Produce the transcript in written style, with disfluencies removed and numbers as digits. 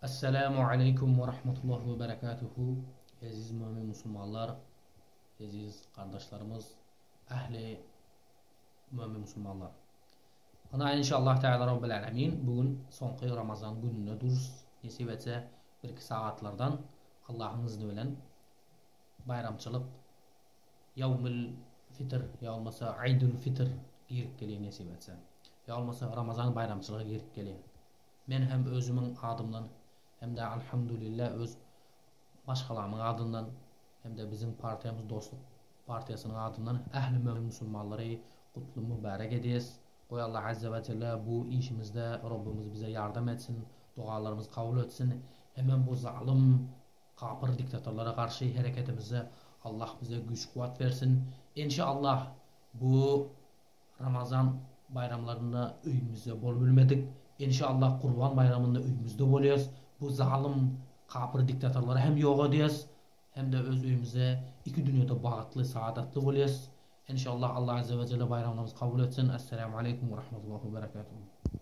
Esselamu aleýkum we rahmetullahi we berekatuhu Eziz mömin musulmanlar, eziz gardaşlarymyz, ähli mömin musulmanlar. Ana inşallah Teala Rabbil Alemin bu gün soňky Ramazan gününde durus nesip etse birki sagatlardan Allahyň izni bilen baýramçylyk Ýawmül Fitr ýa bolmasa Aýdül Fitr girip gelýär nesip etse. Ýa bolmasa Ramazan baýramçylygy girip gelýär. Men hem özümiň adymdan hem-de Alhamdulillah öz maşgalamyň adyndan hem-de biziň partiýamyz Dostluk partiýasynyň adyndan ähli mömin musulmanlary gutly mübärek edýäs. Goý Allah Azze we Jelle bu işimizde Robbimiz bize ýardam etsin, dogalarymyzy kabul etsin hemem bu zalym kapyr diktatorlara garşy hereketimizde Allah bize güýç-kuwwat bersin. Enşallah bu Ramazan baýramlarynda öýümizde bolubilmedik. Enşallah Gurban baýramynda öýümizde bolýas. Bu zalym kapyr diktatorlary hem ýok edýäs. Hem-de öz öýümizde iki dünýede bagtly, saadatly bolýas. Enşallah Allah Azze we Jelle baýramlarymyzy kabul etsin. Esselamu Aleýkum we Rahmetullahi we Berekatuhu.